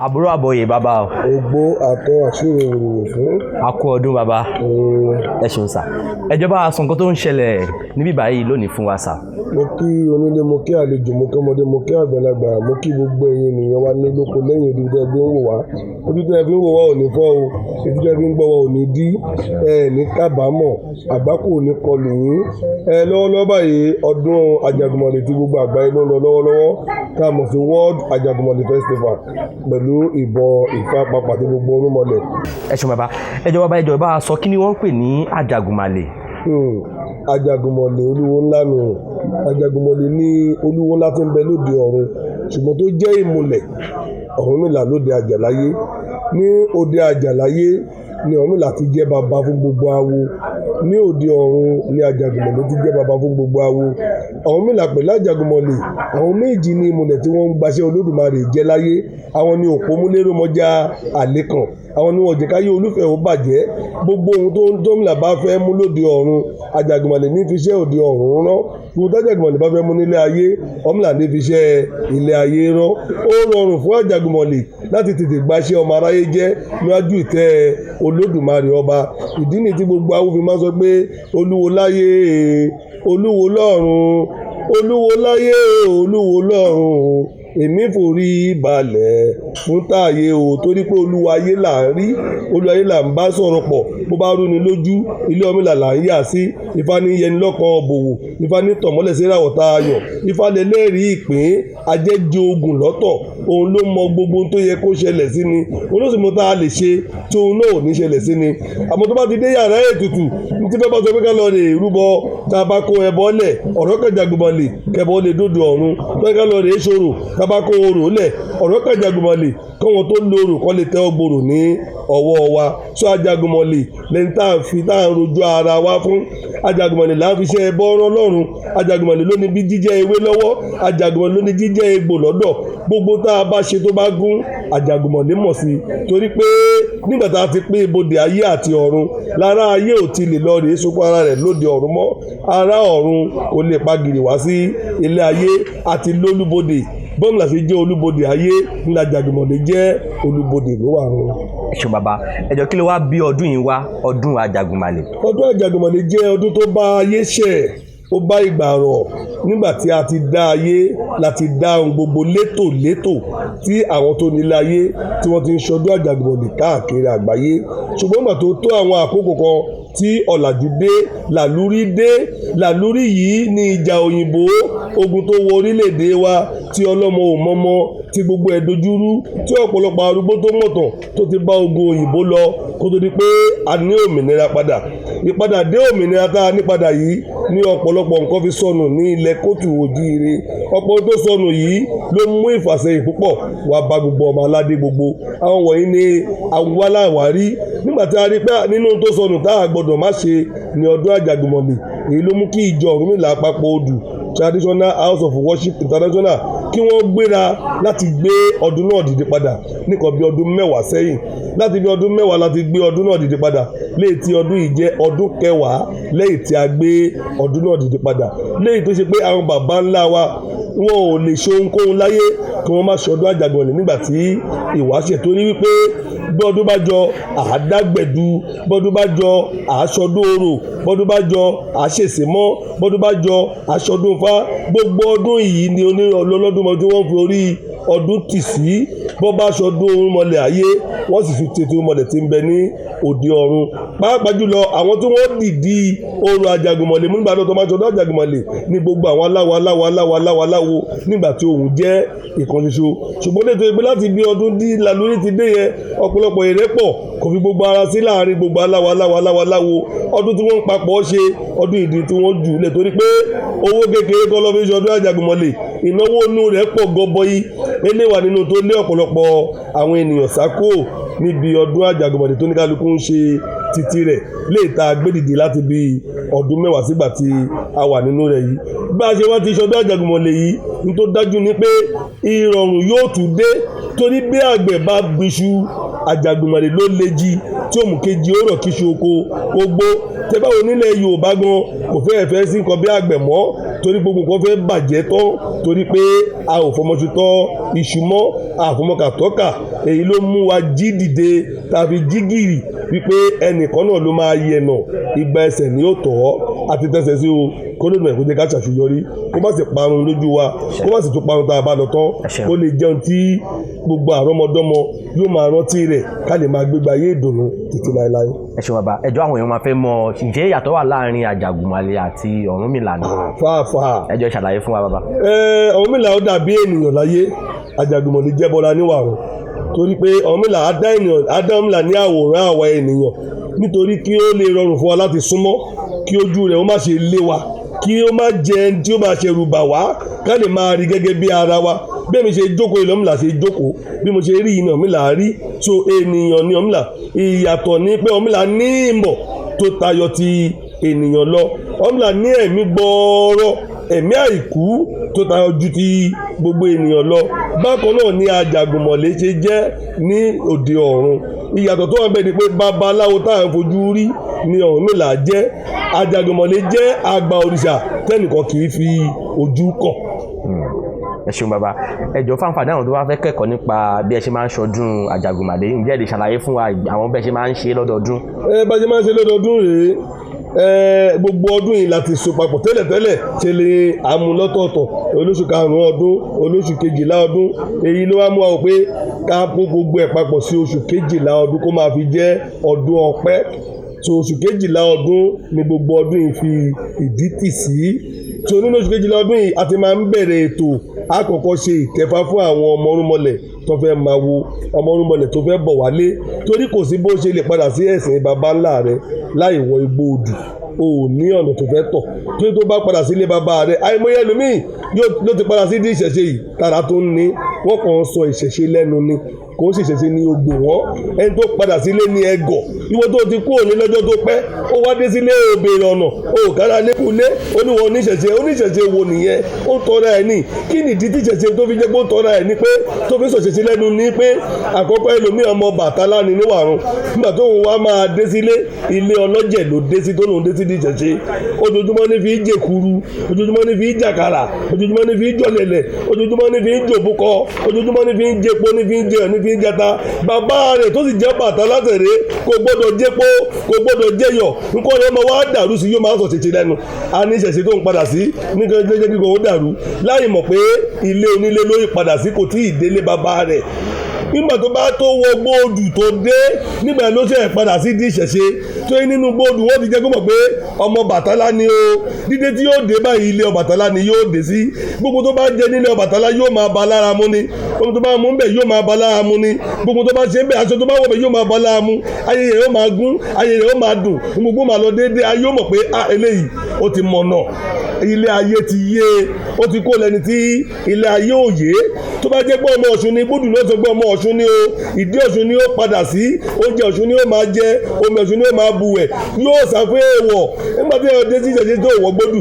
Àbúrò àbọ̀yè bàbá o. Ogbó àtọ àṣírò òrò fún. A kú ọdún, bàbá. Ẹ ṣeun sà. Ẹ jọ̀ọ́, bá wa sọ nǹkan tó ń ṣẹlẹ̀ níbí báyìí lónìí fún wa, sà. Mo kí onílé, mo kí àlejò, mo kí ọmọdé, mo kí àgbàlagbà, mo kí gbogbo ẹ̀yin ènìyàn wa ní lóko lẹ́yìn odi tẹ́ fi ń wò wá. Ojú tẹ́ fi ń wò wá ò ní fọ́ o, etí tẹ́ fi ń gbọ́ wá ò ní dí, ẹ ní kábàámọ̀, àgbákò ò ní kọlù yín. Ẹ lọ́wọ́lọ́wọ́ báyìí, ọdún Ajagunmọ̀lẹ̀ tí gbogbo àgbáyé ló ń lọ lọ́wọ́lọ́wọ́, tá a mọ̀ sí World Ajagunmọ̀lẹ̀ Festival pẹ̀lú ìbọn ìfapapà tí gbogbo orúnmọlẹ̀. Ẹ ṣeun, bàbá. Ẹ jọ̀ọ́ bàbá, ẹ jọ̀ọ́ bá wa sọ kí ni wọ́n ń pè ní Ajagunmalè. Ajagunmọ̀lẹ̀, olúwo ńlá nù. Ajagunmọ̀lẹ̀ ní olúwo ńlá tí ń bẹ lóde ọ̀run, ṣùgbọ́n tó jẹ́ ìmùlẹ̀ Ọ̀rúnmìlà lóde àjàláyé. Ní òde àjàláyé ni Ọ̀rúnmìlà ti jẹ́ baba fún gbogbo awo. Ní òde ọ̀run ni Ajagunmọ̀lẹ̀ ti jẹ́ baba fún gbogbo awo. Ọ̀rúnmìlà pẹ̀lú Ajagunmọ̀lẹ̀, àwọn méjì ní ìmùlẹ̀ tí wọ́n ń gbaṣẹ́ Olódùmarè jẹ́ láyé. Àwọn ni òpómúléró-mọjá àlékàn. Àwọn ni wọn ò jẹ́ káyé olúfẹ̀ ó bàjẹ́. Gbogbo ohun tó ń Ọ̀rúnmìlà bá fẹ́ mú lóde ọ̀run, Ajagunmọ̀lẹ̀ ní fi iṣẹ́ òde ọ̀run rán. Ohun tí Ajagunmọ̀lẹ̀ bá fẹ́ mú nílé ayé, Ọ̀rúnmìlà ní fi iṣẹ́ ilé ayé rán. Ó rọrùn fún Ajagunmọ̀lẹ̀ láti tètè gbaṣẹ́ ọmọ aráyé jẹ́ níwájú ìtẹ́ Olódùmarè ọba. Ìdí nìyí tí gbogbo awo fi máa ń sọ pé olúwo láyé, olúwo lọ́run, olúwo láyé, olúwo lọ́run, èmi forí balẹ̀ fún táyé o, torí pé olúwa ayé là ń rí, olúwa ayé là ń bá sọ̀rọ̀ pọ̀. Bó bá rú ni lójú, ilé Ọ̀rúnmìlà là ń yà sí. Ifá ní yẹni lọ́kàn bòwò, Ifá ní tọ̀mọ́lẹ̀ sí ìràwọ̀ tá a yàn, Ifá lẹ́lẹ́rìí ìpín ajẹ́jẹ́ ogun lọ́tọ̀. Òun ló mọ gbogbo ohun tó yẹ kó ṣẹlẹ̀ sí ni, òun ló sì mọ tá a lè ṣe tí òun náà ò ní ṣẹlẹ̀ sí ni. Àmọ́ tó bá ti dé yàrá ètùtù, ní tí fẹ́ bá sọ pé ká lọ rè rúbọ, tá a bá kó ẹbọ lẹ̀, ọ̀rọ̀ kẹjàgùnmọ̀lẹ̀ kẹbọ lè dòdò ọ̀run. Pé ká lọ rè ṣòro, tá a bá kó orò lẹ̀, ọ̀rọ̀ kẹjàgùnmọ̀lẹ̀ kọ́wọn tó lorò kọ́ lè tẹ́ ọgbòrò ní ọwọ́ wa. Sọ Ajagunmọ̀lẹ̀ lẹ́ni tá a fi tá a rojú ara wa fún. Ajagunmọ̀lẹ̀ là ń fi ṣe ẹbọ rán lọ́run. Ajagunmọ̀lẹ̀ ló ní bí jíjẹ́ ewé lọ́wọ́, Ajagunmọ̀lẹ̀ ló ní jíjẹ́ egbò lọ́dọ̀. Gbogbo tá a bá ṣe tó bá gún, Ajagunmọ̀lẹ̀ mọ̀ sí i, torí pé nígbà tá a ti pín ibodè ayé àti ọ̀run, lára ayé ò ti lè lọ rèé sunkún ara rẹ̀ lóde ọ̀run mọ́. Ará ọ̀run kò lè pagìrì wá sí ilé ayé àti lólúbodè. Bọ́ọ̀mù làṣẹ jẹ́ olúbodè ayé, ńlá Ajagunmọ̀lẹ̀ jẹ́ olúbodè ló wà run. Ẹ ṣeun, bàbá. Ẹ jọ̀ọ́, kí ló wá bí ọdún yìí wá, ọdún Ajagunmalè? Ọdún Ajagunmọ̀lẹ̀ jẹ́ ọdún tó bá ayé ṣẹ̀, ó bá ìgbà rọ̀. Nígbà tí a ti dá ayé láti dá ohun gbogbo létòlétò, tí àwọn tó nílé ayé tí wọ́n ti ń ṣọdún Ajagunmọ̀lẹ̀ káàkiri àgbáyé, ṣùgbọ́n ìgbà tó tó àwọn àkókò kan tí ọ̀làjú dé, làlúrí dé. Làlúrí yìí ní ìjà òyìnbó, ogun tó wọ orílẹ̀-èdè wa, tí ọlọ́mọ ò mọmọ, tí gbogbo ẹ̀ dojúrú, tí ọ̀pọ̀lọpọ̀ arúgbó tó mọ̀tàn tó ti bá ogun òyìnbó lọ kó tó di pé a ní òmìnira padà. Ìpadà dé òmìnira tá a ní padà yìí ní ọ̀pọ̀lọpọ̀ nǹkan fi sọnù ní ilẹ̀ kóòtù òjíire. Ọ̀pọ̀ tó sọnù yìí ló mú ìfàsẹ́yìn púpọ̀ wá bá gbogbo ọmọ aládé gbogbo. Àwọn wọ̀nyí ni awáláwárí nígbà tí a rí pé nínú tó sọnù tá a gbọdọ̀ má ṣe ní ọdún Ajagunmọ̀lẹ̀. Èyí ló mú kí ìjọ Ọ̀rúnmìlà Àpapọ̀ Odù Traditional House of Worship International kí wọ́n gbéra láti gbé ọdún náà dìde padà nìkan bí ọdún 10 sẹ́yìn. Láti bí ọdún 10 láti gbé ọdún náà dìde padà, léyìí tí ọdún yìí jẹ́ ọdún 10 lẹ́yìn tí a gbé ọdún náà dìde padà, léyìí tó ṣe pé àwọn baba ńlá wa wọn ò lè ṣe ohunkóhun láyé kí wọ́n má ṣe ọdún Ajagunmọ̀lẹ̀ nígbà tí ìwáṣẹ̀, torí wípé bọ́dún bá jọ àádágbẹ̀dù, bọ́dún bá jọ àásọdún orò, bọ́dún bá jọ àáṣèṣemọ́, bọ́dún bá jọ àásọdún Ifá. Gbogbo ọdún yìí ni ọlọ́dún mọ́ tí wọ́n fi orí ọdún tì sí. Bọ́ bá ṣọdún orúnmọlẹ̀ ayé, wọ́n sì fi tètè orúnmọlẹ̀ tí ń bẹ ní òde ọ̀run. Pàápàá jùlọ àwọn tí wọ́n dìdí orò Ajagunmọ̀lẹ̀ mú nígbà tó máa ṣọdún Ajagunmọ̀lẹ̀ ní gbogbo àwọn aláwo aláwo aláwo aláwo aláwo nígbà tí òun jẹ́ ìkan ṣoṣo. Ṣùgbọ́n nítorí pé láti bí ọdún dí làlórí ti dé yẹn, ọ̀pọ̀lọpọ̀ ìrẹ́pọ̀ kò fi gbogbo ara sí láàrin gbogbo aláwo aláwo aláwo aláwo. Ọdún tí wọ́n ń papọ̀ ṣe ọdún ìdí tí wọ́n jù lẹ̀, torí pé owó kékeré kọ́ ló fi ṣọdún Ajagunmọ̀lẹ̀, ìnáwó inú rẹ̀ pọ̀ gọbọi. Eléwà nínú tó lé ọ̀pọ̀lọpọ̀ àwọn ènìyàn sá kúrò níbi ọdún Ajagunmọ̀lẹ̀ tó ní kálukú ń ṣe títí rẹ̀ lè ta gbédìde láti bí ọdún 10 sígbà tí a wà nínú rẹ̀ yìí. Bí a ṣe wá ti ṣọdún Ajagunmọ̀lẹ̀ yìí, ní tó dájú ni pé ìrọ̀rùn yóò tún dé, torí bí àgbẹ̀ bá gbiṣu, Ajagunmọ̀lẹ̀ ló le jí tí òmù kejì ó rọ̀ kíṣu oko kó gbó. Tẹ́ báwo nílẹ̀ Yorùbá gan kò fẹ́ fẹ́ sí nǹkan bí àgbẹ̀ mọ́, torí gbogbo nǹkan fẹ́ bàjẹ́ tán, torí pé a ò fọmọṣu tọ́ iṣu mọ́. Àfọmọ́kà tọ́ka. Èyí ló mú wa jí dìde tàbí jí gìrì wípé ẹnìkan náà ló máa yẹnà igba ẹsẹ̀ ní ó tọ̀ ọ́ àti tẹsẹ̀ sí o. Kó lóògùn ẹ̀kọ́ jẹ́ ká ṣàṣeyọrí, kó má sì parun lójú wa, kó má sì tún parun tá a bá lọ tán, kó lè jẹun tí gbogbo àrọ́mọdọ́mọ yóò máa rántí rẹ̀, ká lè máa gbégbá ayé ìdùnnú títí láéláé. Ẹ ṣeun bàbá. Ẹjọ́ àwọn èèyàn máa fẹ́ mọ̀, ǹjẹ́ ìyàtọ̀ wà láàrin Àjàgùnmàlè àti Ọ̀rúnmìlà ni? Fàáfàá. Ẹ jọ̀ọ́ ṣàlàyé fún wa bàbá. Ọ̀rúnmìlà ó dàbí ènìyàn láyé, Àjàgùnmàlè jẹ́ bọ́lá níwàrún, torí pé Ọ̀rúnmìlà á dá Ọ̀rúnmìlà ní àwòrán àwa ènìyàn, nítorí kí ó lè rọrùn fún wa láti súnmọ́, kí ojú rẹ̀ ó má ṣe lé wa, kí ó má jẹ ẹni tí ó máa ṣẹ̀rù bà wá, ká lè máa rí gẹ́gẹ́ bí ara wa. Bí èmi ṣe jókòó ìlú Ọ̀rúnmìlà ṣe jókòó, bí mo ṣe rí iná Ọ̀rúnmìlà rí. So ènìyàn ni Ọ̀rúnmìlà. Ìyàtọ̀ ni pé Ọ̀rúnmìlà ní ìmọ̀ tó tayọ ti ènìyàn lọ. Ọ̀rúnmìlà ní ẹ̀mí gbọ́ọ́rọ́, ẹ̀mí àìkú tó tayọ ju ti gbogbo ènìyàn lọ. Bákan náà ni Àjàgùnmọ̀lé ṣe jẹ́ ní òde ọ̀run. Ìyàtọ̀ tó wà níbẹ̀ ni pé babaláwo tá à ń fojú rí ni Ọ̀rúnmìlà jẹ́. Àjàgùnmọ̀lé jẹ́ àgbà òrìṣà tẹ́nìkan kì í fi ojú kàn. Ẹ ṣeun bàbá. Ẹ jọ̀ọ́, fáǹfààní àwọn tó bá fẹ́ kẹ́kọ̀ọ́ nípa bí ẹ ṣe máa ń ṣọdún Àjàgùnmàlè, ǹjẹ́ ẹ lè ṣàlàyé fún wa àwọn bẹ́ẹ̀ ṣe máa ń ṣe lọ́dọọdún? Bá ṣe máa ń ṣe lọ́dọọdún rèé. Gbogbo ọdún yìí láti so papọ̀ tẹ́lẹ̀tẹ́lẹ̀, ṣe lè àmú lọ́tọ̀ọ̀tọ̀, olóṣù karùn-ún ọdún, olóṣù kejìlá ọdún. Èyí ló wá mú wa wò pé ká kó gbogbo ẹ̀ papọ̀ sí oṣù kejìlá ọdún kó máa fi jẹ́ ọdún ọpẹ́. So oṣù kejìlá ọdún ni gbogbo ọdún yìí fi ìdí tì sí. So nínú oṣù kejìlá ọdún yìí a ti máa ń bẹ̀rẹ̀ ètò. A kọ́kọ́ ṣe ìtẹ̀fá fún àwọn ọmọ orúnmọlẹ̀ tó fẹ́ máa wo, ọmọ orúnmọlẹ̀ tó fẹ́ bọ̀ wálé, torí kò sí bó ṣe lè padà sí ẹ̀sìn baba ńlá rẹ láì wọ igbó odù. O ò ní ọ̀nà tó fẹ́ tọ̀. Torí tó bá padà sílé baba rẹ, àìmọye ẹlòmíì ló ti padà sí ìdí ìṣẹ̀ṣe yìí, tara tó ń ní, wọ́n kàn ń sọ ìṣẹ̀ṣe lẹ́nu ni, kò ń ṣe ìṣẹ̀ṣe ní ogbò wọ́n. Ẹni tó padà sílé ní ẹgọ̀, ìwọ tó ti kúrò ní lọ́jọ́ tó pẹ́, ó wá dé sílé òbèrè ọ̀nà, o ò kára lékúlé, ó ní wọn oníṣẹ̀ṣe, oníṣẹ̀ṣe wo nìyẹn? Ó tọ́ra ẹ̀ ní. Kí nìdí tí ìṣẹ̀ṣe tó fi jẹ́ pé ó tọ́ra ẹ̀ ní pé tó fi sọ ìṣẹ̀ṣe lẹ́nu ní pé àkọ́kọ́ ẹlòmíì ọmọ Bàtálá ni níwàrun. Nígbà tó ń wá máa dé sílé, ilé ọlọ́jẹ̀ ló dé sí tó lòun dé sí di ìṣẹ̀ṣe. Ojoojúmọ́ ní fi jèkuru, ojoojúmọ́ ní fi jàkàrà, ojoojúmọ́ ní fi jọ̀lẹ̀lẹ̀, ojoojúmọ́ ní fi jòbúkọ, ojoojúmọ́ ní fi jẹpo, ní fi jẹyọ̀, ní fi jata. Bàbá rẹ̀ tó sì jẹ́ Bàtálá tẹ̀rẹ́ kò gbọ́dọ̀ jẹpo, kò gbọ́dọ̀ jẹyọ̀, nǹkan rẹ̀ máa wá dàrú sí, yóò máa sọ ṣẹ̀ṣẹ̀ lẹ́nu. A ní ìṣẹ̀ṣe tó ń padà sí nígbà tó jẹ́ kíkọ́ ó dàrú láì mọ̀ pé ilé onílé ló yí padà sí, kò tí ì délé bàbá rẹ̀. Nígbà tó bá tó wọ gbóòdù tó dé, nígbà ló ṣe padà sí di ìṣẹ̀ṣe. Tó yẹ nínú gbóòdù wọ́n ti jẹ́ kó mọ̀ pé ọmọ Bàtálá ni o. Dídé tí yóò dé báyìí, ilé Ọbàtálá ni yóò dé sí. Gbogbo tó bá jẹ nílé Ọbàtálá yóò máa ba lára mu ni. Gbogbo tó bá mú bẹ̀ yóò máa ba lára mu ni. Gbogbo tó bá ṣe bẹ̀, aṣọ tó bá wọ̀ bẹ̀ yóò máa ba lára mu. Ayé rẹ̀ yóò máa gún, ayé rẹ̀ yóò máa dùn. Gbogbo máa lọ déédéé, ayé yóò mọ̀ pé a eléyìí ó ti mọ̀nà. Ilé ayé ti yé, ó ti kó lẹni tí ilé ayé ò yé. Tó bá jẹ́ pé ọmọ Ọ̀ṣun ni, gbódù náà sọ pé ọmọ Ọ̀ṣun ni o, ìdí Ọ̀ṣun ni ó padà sí, oúnjẹ Ọ̀ṣun ni ó máa jẹ, omi Ọ̀ṣun ni ó máa bu wẹ̀, yóò sàfẹ́ èèwọ̀. Nígbà tí ẹ dé sí ìṣẹ̀ṣe tó wọ̀ gbódù,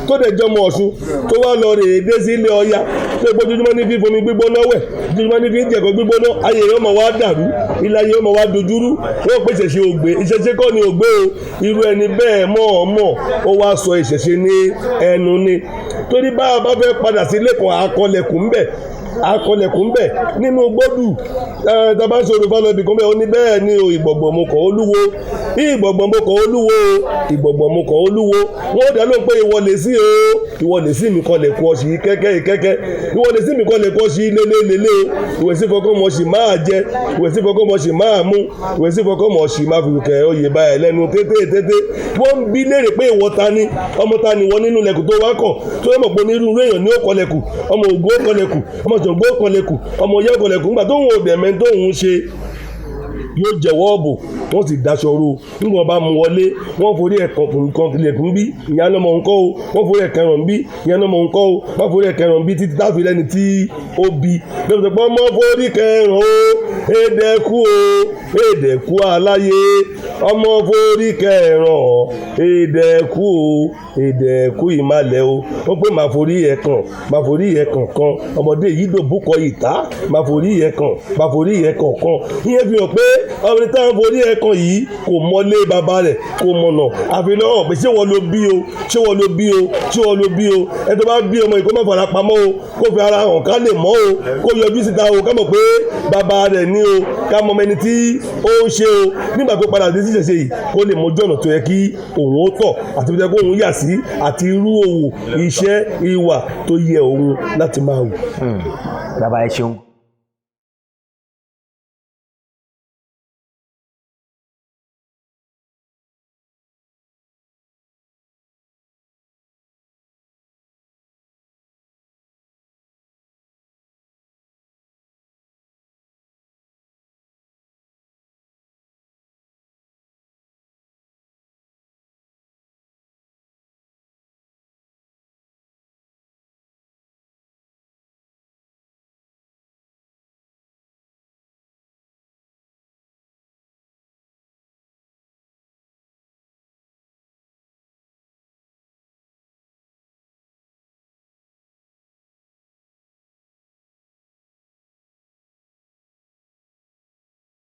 tó dẹ̀ jẹ́ ọmọ Ọ̀ṣun, tó wá lọ rèé dé sí ilé Ọya, tó yẹ pé ojoojúmọ́ ní fífomi gbígbóná wẹ̀, ojoojúmọ́ ní fi ń jẹ̀kọ́ gbígbóná, ayé rẹ̀ ó máa wá dàrú, ilé ayé ó máa wá dojúrú. Wọ́n pè ìṣẹ̀ṣe ògbé, ìṣẹ̀ṣe kọ́ ni ògbé o. Irú ẹni bẹ́ẹ̀ mọ̀ọ́mọ̀ ó wá sọ ìṣẹ̀ṣe ní ẹnu ni. Torí bá a bá fẹ́ padà sí ilé kan, akọlẹ̀kùn ńbẹ̀, akọlẹ̀kùn ńbẹ̀ nínú gbódù. Tá a bá ń sọ̀rọ̀ fún ọbì kan bẹ́ẹ̀, ó ní bẹ́ẹ̀ ni o, ìgbọ̀gbọ̀ mo kàn olúwo, ìgbọ̀gbọ̀ mo kàn olúwo, ìgbọ̀gbọ̀ mo kàn olúwo. Wọ́n ó dá lóhùn pé ìwọ lè sí o, ìwọ lè sí mi kọlẹ̀kùn ọ̀sì kẹ́kẹ́ ìkẹ́kẹ́, ìwọ lè sí mi kọlẹ̀kùn ọ̀sì lélelélé o, ìwẹ̀ sí fọkàn mọ̀ sí máa jẹ, ìwẹ̀ sí fọkàn mọ̀ sí máa mú, ìwẹ̀ sí fọkàn mọ̀ sí máa fi kẹ̀ oyè bá ẹ lẹ́nu tété tété. Wọ́n ń bi léèrè pé ìwọ ta ni, ọmọ ta ni ìwọ nínú ilẹ̀kùn tó wá kàn, tó yẹ mọ̀ pé onírúurú èèyàn ni ó kọlẹ̀kùn, ọmọ Ògún ó kọlẹ̀kùn, ọmọ Ṣàngó ó kọlẹ̀kùn, ọmọ Ọya ó kọlẹ̀kùn. Nígbà tó ń wò dẹ̀mẹ́ tó ń ṣe, yóò jẹ̀wọ́ ọ̀bùn, wọ́n sì daṣọ ro. Nígbà wọ́n bá mú wọlé, wọ́n forí ẹ̀ kan tilẹ̀kùn bí, ìyá lọ́mọ ń kọ́ o. Wọ́n forí ẹ̀ kẹràn bí, ìyá lọ́mọ ń kọ́ o. Wọ́n forí ẹ̀ kẹràn bí títí táfi lẹ́ni tí ó bí. Lọ́pọ̀ tó pọ́ mọ́ forí kẹràn o, èdèkú o, èdèkú aláyé. Ọmọ forí kẹràn, èdèkú o, èdèkú ìmàlẹ̀ o. Ó pé màá forí ẹ̀ kàn, màá forí ẹ̀ kàn kan. Ọmọdé yìí dòbúkọ ìta, màá forí ẹ̀ kàn, màá forí ẹ̀ kàn kan. Ìyẹn fi hàn pé ọmọ táwọn forí ẹ̀ kan yìí kò mọlé bàbá rẹ̀, kò mọ̀nà, àfi lọ́wọ́ pé ṣé wọ́n ló bí o, ṣé wọ́n ló bí o, ṣé wọ́n ló bí o. Ẹ tó bá bí ọmọ yìí, kó má fara pamọ́ o, kó fi ara hàn ká lè mọ̀ o, kó yọjú síta o, ká mọ̀ pé bàbá rẹ̀ ní o, ká mọ ẹni tí ó ń ṣe o. Nígbà tó padà dé sí ìṣẹ̀ṣe yìí, kó lè mójú ọ̀nà tó yẹ kí òun ó tọ̀ àti bí ó yẹ kó òun yà sí àti irú òwò iṣẹ́ ìwà tó yẹ òun láti máa wù. Bàbá, ẹ ṣeun.